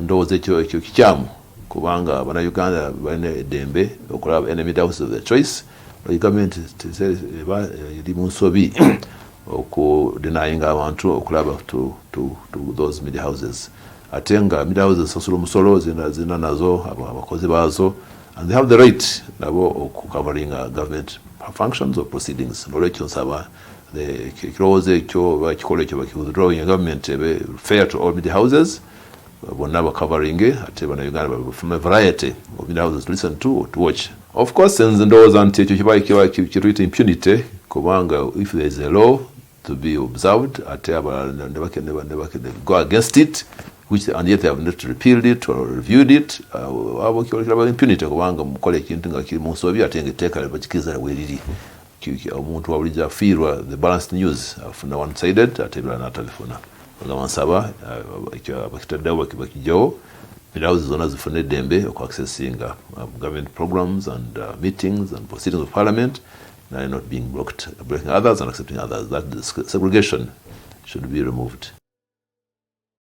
Ndowooza ekyo kikyamu, kubanga Bannayuganda balina eddembe okulaba any media house of their choice. Gavumenti eba eri mu nsobi okudenyinga abantu okulaba to those media houses, ate nga media houses zisasula omusolo, zina nazo abakozi baazo, and they have the right nabo okucoveringa government functions or proceedings. Nolwekyo nsaba ekirowoozo ekyo oba ekikolwa ekyo bakiwithdrawing, government ebe fair to all media houses, bonna bacovering, ate Bannayuganda from a variety of media houses to listen to or to watch. Of course, nze ndowooza nti ekyo kiba kituyita impunity, kubanga if there is a law to be observed, ate abalala ne go against it, which and yet they have not repealed it or reviewed it, abo kiraba impunity, kubanga mukola ekintu nga kiri mu nsobi, ate nga etteeka bakikiriza bweriri. Omuntu wa bulijjo afiirwa the balanced news, afuna one sided, ate ebirala n'atabifuna. Ogamba nsaba ekyo abakitaddewo bakijjawo, media houses zonna zifune eddembe okuaccessinga government programs and meetings and proceedings of parliament, not being blocked, blocking others and accepting others. That segregation should be removed.